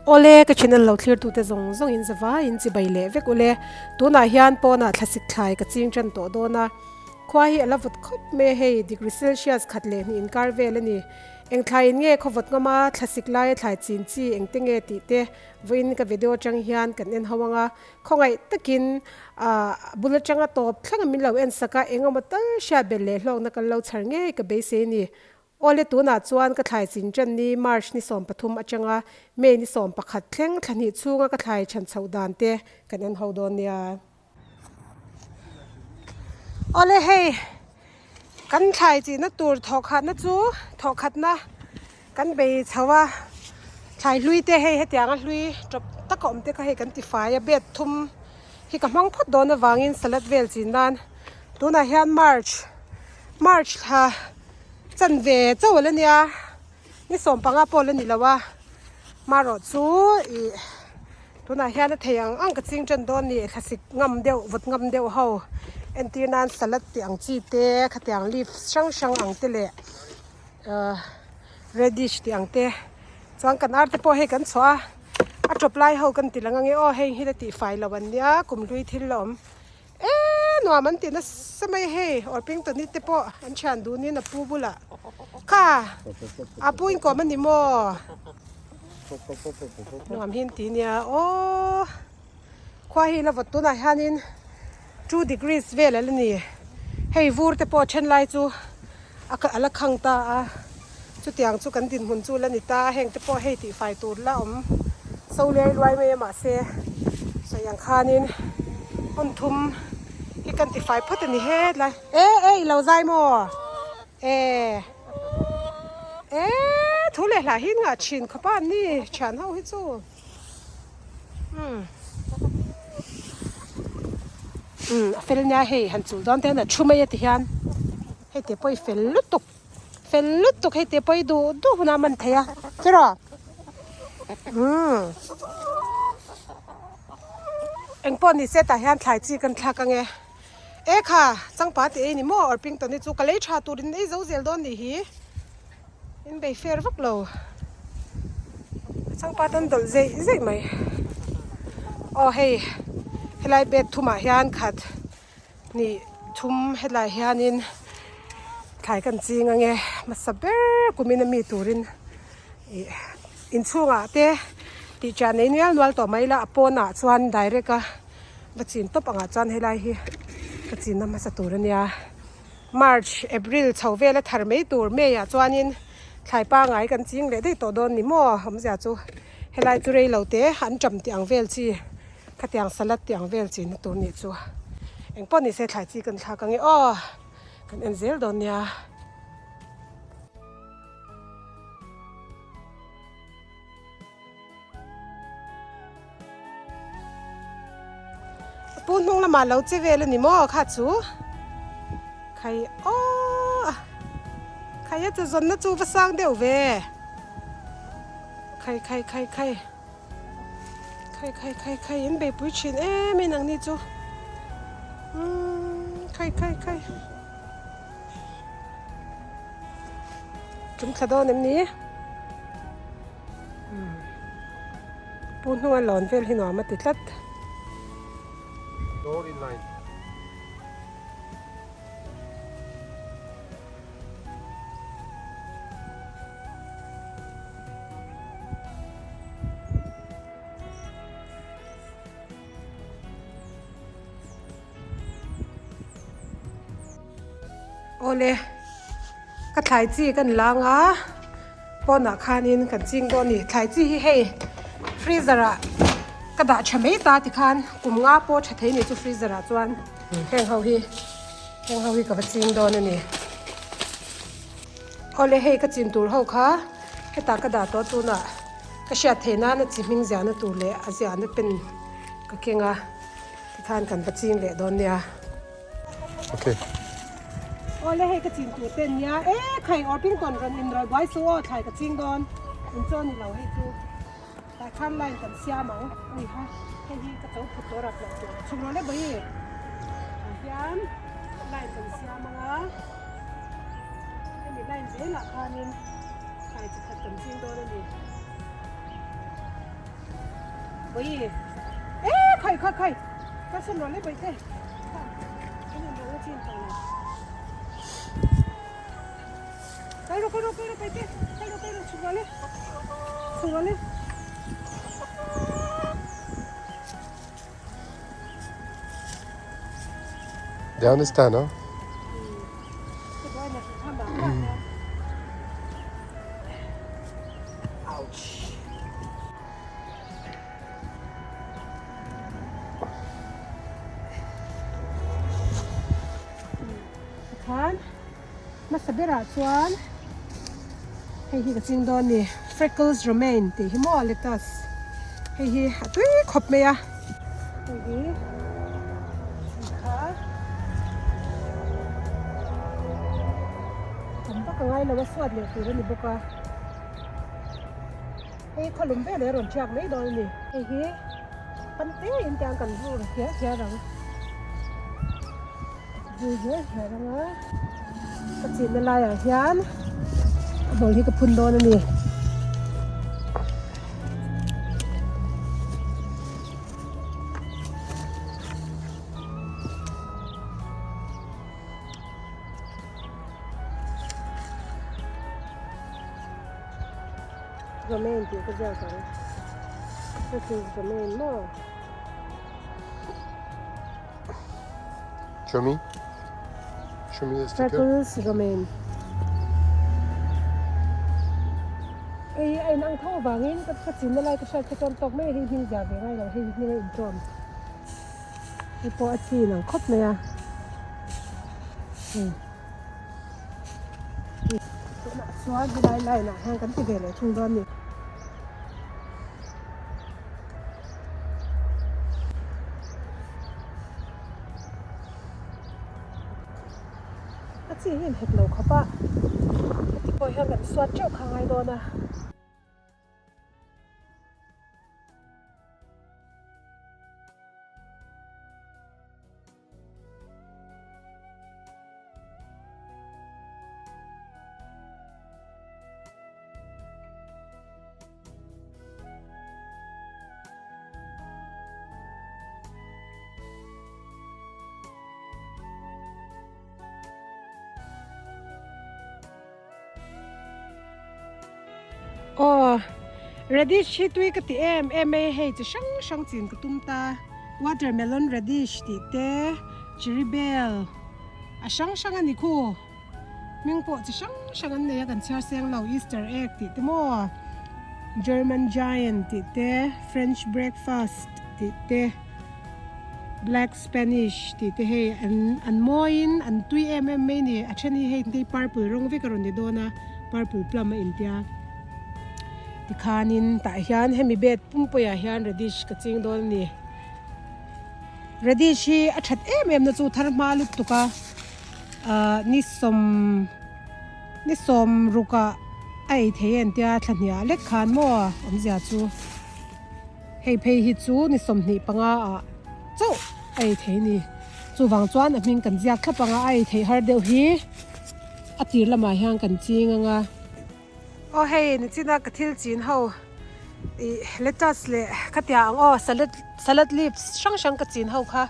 Awle, ka channel lo thlir tute zawng zawng in zavai in chibai leh vek ule. Tunah hian pawnah thlasik thlai ka ching tan tawh dawn a. Khua hi a la vawt khawp mai a hei, degree celsius khat leh hnih inkar vel a ni. Eng thlai in nge khaw vawt ngam a, thlasik laia thlai chin chi engte nge tih te vawiin ka video atang hian kan en ho ang a. Khawngaih takin a bul atanga tawp thleng min lo en sak a, engemaw tal hriat belh leh hlawkna kan lo chhar ngei ka beisei a ni. Awle tunah chuan ka thlai chin ṭan ni March ni 13 aṭanga May ni 11 thleng thla hnih chhunga ka thlai chhan chhoh dan te kan en ho dawn nia. Awle hei kan thlai chihna tur thawhkhatna chu thawhkhatna kan bei chho a, thlai hlui te hei hetianga hlui tawp taka awm te kha hei kan tifai a, bed thum hi ka hmang phawt dawn avangin salad vel chin nan tunah hian March March thla chan ve chauh ala nia ni 15 pawh la ni lo a marawh chu ih tunah hian a thei ang ang ka ching tan dawn ni thlasik ngam deuh vawt ngam deuh ho entir nan salad tih ang chi te khatiang leaf hrang hrang ang te leh ahh radish tih ang te chuan kan ar te pawh hei kan chhuah a a tawp lai ho kan ti lang ange aw hei hi la tihfai lo an nia kum hlui thil la awm. Eee nuam an ti nasa mai a hei Orpington te pawh an thian dunin a pu bulah kha a pu inkawm a ni maw nuam hi an ti nia aw khua hi la vawt tunah hianin two degrees vel a la ni hei vur te pawh then lai chu a la khang ta a chutiang chu kan dinhmun chu la ni ta a heng te pawh hei tihfai tur la awm so lei luai mai a mahse sawi ang khanin hmun thum hi kan tifai phawt a ni hetlai e e i lo zai maw e e thu leh hlah hi ngah thin khawp a an ni thian ho hi chu umm umm a fel nia hei han chul dawn te hian a thu mai a ti hian. Hei te pawh i fel lutuk fel lutuk hei te pawh i duh duh hunah a man thei a tiraw umm engpawh ni se tah hian thlai chi kan thlak ange e kha changpa tih ei ni maw Orpington hi chu ka lei tha turin ei zo zel dawn nih hi in bei fair vak lo changpa tan dawlh zeih zeih mai aw hei helai bed thumah hian khat. Ni thum hetlai hianin thlai kan ching ange hmasa ber kumin a mi turin ih inchhungah te tih chiah nei nual nual tawh mai ila a pawnah chuan direct a va chin tawp angah chuan helai hi ka chinna hmasa tur ania March April chho vel a thar mai tur May ah chuanin thlai pangai kan ching leh daih tawh dawn ni maw awmzia chu helai chu rei lo te an ṭam tih ang vel chi. Khatiang salad tih ang vel chin na tur nih chu engpawh ni se thlai chi kan thlak ange aw kan en zel dawn nia. A pu hnung lamah lo che vel a ni maw kha chu khai aw khai a chu zawnna chu va sang deuh ve khai khai khai khai. Khai khai khai khai in beipui thin em em ang ni chu umm khai khai khai tum thla dawn em ni umm pu hnunga lawn vel hi nuam a ti tlat. Door in line. Awle ka thlai chi kan lang a pawnah khanin kan ching dawn a ni thlai chi hi hei freezer ah ka dah tha mai ta tikhan kum nga pawh tha thei ni chu freezer ah chuan heng ho hi heng ho hi ka va ching dawn a ni. Awle hei ka chin tur ho kha hetah ka dah tawh tunah ka hriat theih nana chi hming ziahna tur leh a ziahna pen ka keng a tikhan kan va ching leh dawn nia. Okay. Awle hei ka chin tur te nia e khai Orpington rawn in rawlh buai suh aw thlai ka ching dawn in chaw ni lo hei chu tlai khan line kan siam ang ui ha hei hi ka cho phut tawh rap loh tur chhuk rawh le bawi ah hian line kan siam ang a hemi line zelah khanin thlai chi khat kan ching dawn a ni. Bawi e khai khai khai kalsan rawh le bawihte kha in han rawh la chin tawh lo kal rawh kal rawh kal rawh bawihte kal rawh kal rawh chhuk rawh le chhuk rawh le. They understand, huh? Ouch. Khan hmasa berah chuan hei hi ka ching dawn ni freckles romaine tih hi maw lettuce hei hi a tui khawp mai a hei hi kha tam vak a ngai lo a suat leh tur a ni bawk a hei khawlum vel a rawn tiak mai dawn a ni hei hi pante in te ang kan vur hiar hiar ang. Zui hle hle reng a, ka chinna laiah hian a ball hi ka phun dawn a ni. Romaine tih ka ziak ang, this is Romaine maw. Show me. Show me the sticker. Freckles Romaine. Ei a in ang tho vangin ka ka chinna lai ka hriat kha chuan tawk mai hei hming zia ve ngai lo hei hming a inṭawm. Hei pawh a chin ang khawp mai a. Hei. Tunah chuan helai line ah hian kan ti ve leh thung dawn a ni. A chi hi inhet lo khawp a, heti pawh hian kan suat teuh kha a ngai dawn a. Aw radish hi tui ka ti em em mai hei chi hrang hrang chin ka tum ta watermelon radish tih te cherry bell a hrang hrang a ni khu. Hming pawh chi hrang hrang an nei a, kan chhiar seng lo, Easter egg tih te maw, German giant tih te, French breakfast tih te, Black Spanish tih te hei an an mawiin an tui em em mai a ni, a then hi hei hei purple rawng vek a rawn ni dawn a, purple plum a intia. Tikhanin tah hian hemi bed pumpuiah hian radish ka ching dawn a ni. Radish hi a that em em na chu thar hma lutuk a. Ahh ni sawm ni sawm rukah a ei thei en tia thla hniah lek khan maw awmzia chu hei phei hi chu ni 25 ah chauh a ei thei a ni chuvang chuan a hming kan ziak thlap ang a a ei theih har deuh hi a tir lamah hian kan ching ang a. Aw hei nichina ka thil chin ho ih lettuce leh khatia ang aw salad salad leaves hrang hrang ka chin ho kha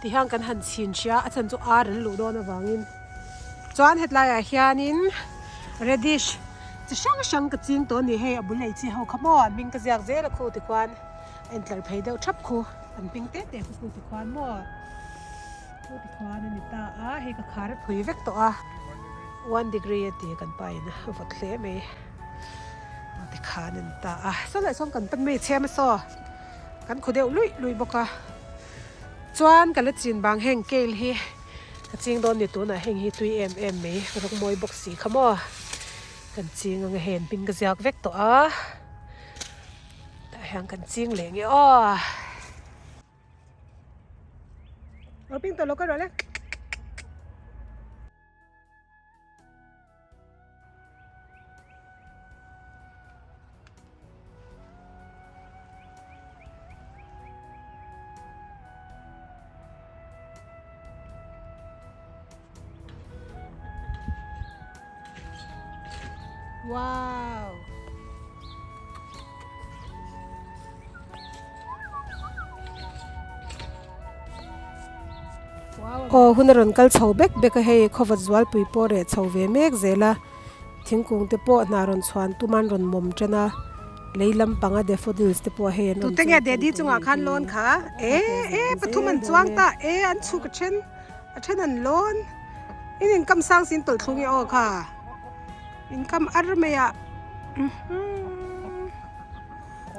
ti hian kan han chhin hria a chhan chu ar an luh dawn avangin chuan hetlai ah hianin radish chi hrang hrang ka ching tawh a ni hei a bul lei chi ho kha maw an hming ka ziak zel a khu tikhuan a intlar phei deuh thap khu an hming te te khu tikhuan maw. Chu tikhuan a ni ta a, hei ka khar a phui vek tawh a, one degree a ti kan pa in a vawt hle mai aw tikhan a ni ta a, saw leh sawm kan pan mai chhem a saw kan khu deuh luih luih bawk a, chuan ka la chin bang heng kale hi ka ching dawn ni tunah heng hi tui em em mai rawng mawi bawk si kha maw kan ching ang a hei an hming ka ziak vek tawh a tah hian kan ching leh nge aw. Aw ping tawh lo ka ruah le. Wow. Aw hun a rawn kal chho bek bek a hei khawvat zualpui pawh reh chho ve mek zel a thingkung te pawh hna rawn chhuan tum an rawn mawm tan a lei lampang a daffodils te pawh hei an rawn Tute nge daddy chungah khan lawn kha e e pathum an chuang ta e an chhuk a then a then an lawn in inkam sang sin tawlh thlung e aw kha inkam ar mai a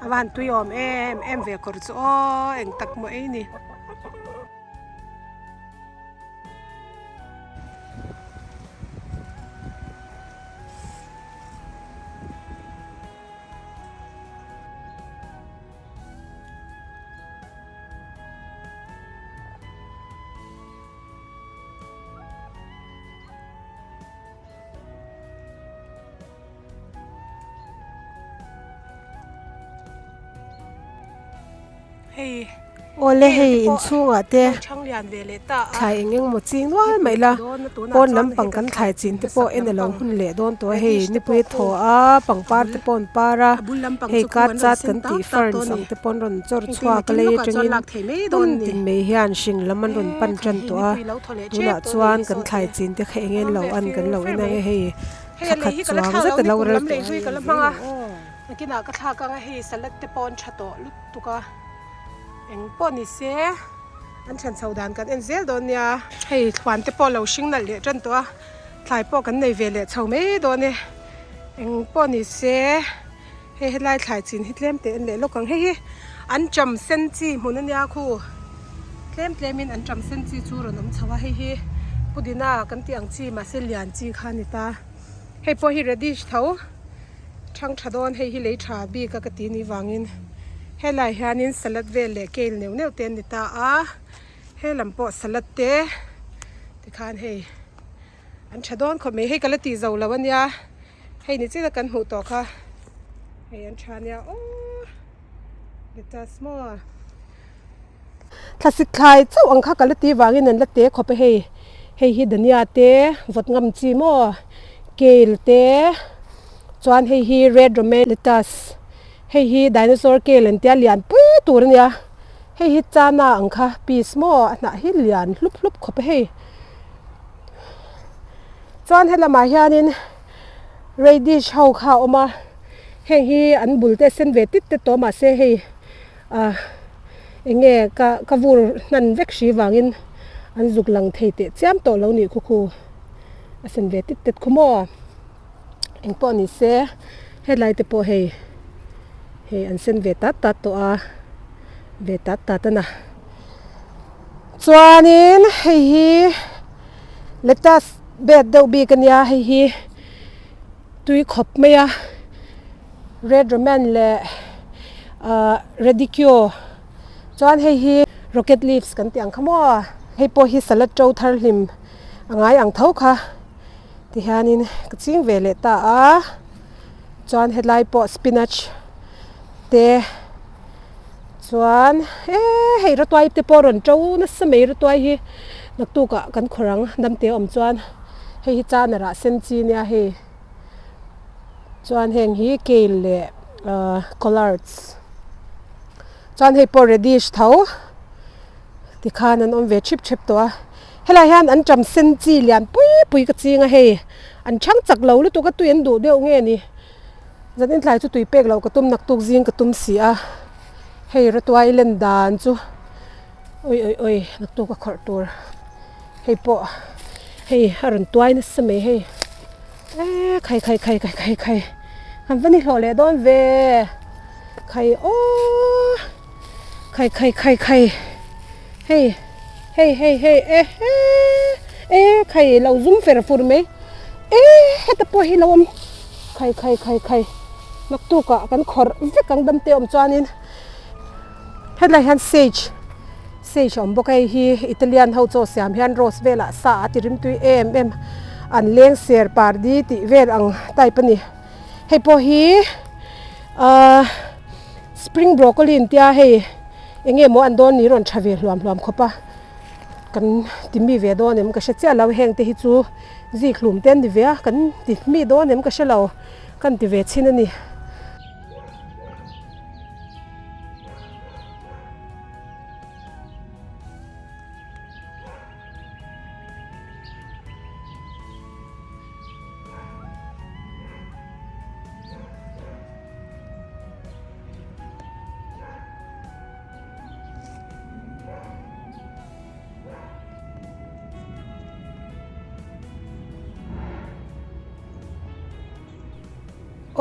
a van tui awm em em ve kawr chu aw eng tak maw ei ni. Hei Awle hei inchhungah te thlai eng eng maw ching nual mai la pawn lampang kan thlai chin te pawh en alo hun leh dawn tawh a hei nipui a thaw a pangpar te pawh an par a hei kat chat kan tih ferns ang te pawh an rawn chawr chhuak a lei atangin hmun tin mai hian hring lam an rawn pan tan tawh a tunah chuan kan thlai chin te kha eng eng lo an kan lo en ang e hei thla khat chuang zet alo rel tawh a. Nakinah ka thlak anga hei salad te pawh an tha tawh lutuk a eng pawh ni se an then chho dan kan en zel dawn nia hei thluan te pawh lo hring nalh leh tan tawh a thlai pawh kan nei ve leh chho mai dawn e eng pawh ni se hei helai thlai chin hi tlem teh en leh lawk ang hei hi an cham sen chi hmun ania khu tlem tlem in an cham sen chi chu rawn awm chho a hei hi pudina kan tih ang chi mahse lian chi kha a ni ta hei pawh hi radish tho. Thang tha dawn hei hi lei tha bik a ka ti ni vangin helai hianin salad vel leh kale neuh neuh te an ni ta a helam pawh salad te tikhan hei an tha dawn khawp mai hei ka la tih zo lo ania hei ni chiah kan hmuh tawh kha hei an tha ania aw lettuce maw. Thlasik thlai chauh ang kha ka la ti vangin an la te khawp a hei hei hi dhania te vawt ngam chi maw kale te chuan hei hi red romaine lettuce hei hi dinosaur kale an tia lian pui tur a nia hei hi chana ang kha piece maw a hnah hi lian hlup hlup khawp a hei chuan helamah hianin radish ho kha a awm a heng hi an bul te a sen ve tit tet tawh mahse hei. Ah eng nge ka ka vur hnan vek hri vangin an zuk lang thei teh chiam tawh lo nih khu khu a sen ve tit tet khu maw eng pawh ni se helai te pawh hei hei an sen ve tat tat tawh a ve tat tat a na chuanin hei hi lettuce bed deuh bik a nia hei hi tui khawp mai a. Red Roman leh ahh Radicchio chuan hei hi Rocket leaves kan tih ang kha maw hei pawh hi salad to thar hlim a ngai ang tho kha tihianin ka ching ve leh ta a chuan helai pawh spinach te chuan eee hei rawtuai te pawh a rawn to nasa mai rawtuai hi naktuk ah kan khawrh ang damte awm chuan hei hi chana rah sen chi nia hei. Chuan heng hi kale leh ahh collards chuan hei pawh radish tho tikhan an awm ve thip thep tawh a helaiah hian an ṭam sen chi lian pui pui ka ching a hei an chhang chak lo lutuk a tui an duh deuh nge ni zan in tlai chu tui pek loh ka tum naktuk zing ka tum si a hei rawtuai len dan chu awi awi awi naktuk a khawrh tur hei pawh hei a rawn tuai nasa mai hei. Eee khai khai khai khai khai khai kan va ni hlawh leh dawn ve khai aww khai khai khai khai hei hei hei hei e he e khai lo zum fer fur mai e heta pawh hi lo awm khai khai khai khai naktuk ah kan khawrh vek ang dam te awm chuanin hetlai hian sage sage a awm bawk a hei hi Italian ho chaw siam hian rose velah sa a ti rimtui em em an leng ser pardi tih vel ang type a ni hei pawh hi ahh spring broccoli an tia hei eng nge maw an dawn ni rawn tha ve hluam hluam khawp a kan ti mi ve dawn em ka hre chiah lo heng te hi chu zik hlum te an ni ve a kan ti mi dawn em ka hre lo kan ti ve chhin a ni.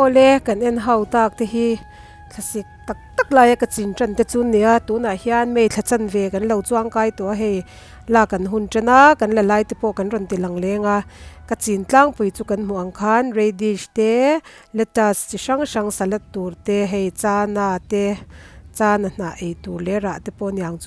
Awle kan en ho tak te hi thlasik tak tak laia ka chin tan te chu nia tunah hian mei thla chan ve kan lo chuang kai tawh a hei lak an hun tan a kan la lai te pawh kan rawn ti lang leng a ka chin tlangpui chu kan hmuh ang khan radish te lettuce chi hrang hrang salad tur te hei chana te chana hnah ei tur leh rah te pawh a niang chu.